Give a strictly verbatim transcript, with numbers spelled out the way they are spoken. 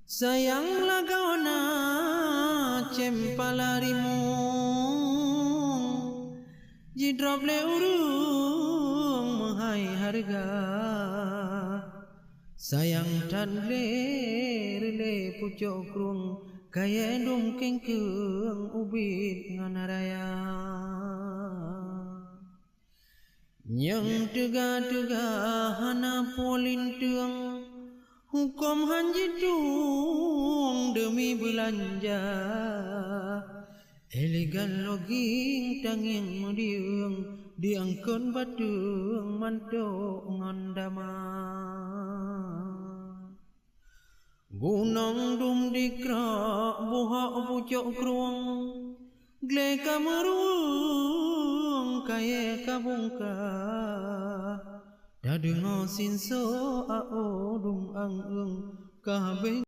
Sayang lagoe na cempala rimueng, jidrob lé ureuëng meuhai hareuga. Sayang that lé reulée pucok krueng, kayée dum kéngkeueng ubit ngon raya. Nyang teuga-teuga hana po linteueng, huköm han jitueng deumi beulanja. Elegan loging tangieng meudieueng, diangkon bateueng mantok ngon dama. Gunong dum dikrok buhok pucok krueng, glé ka meurueng kayée ka bungka. Tadeungoe sinsoe aô dum ang-eng, ka habéh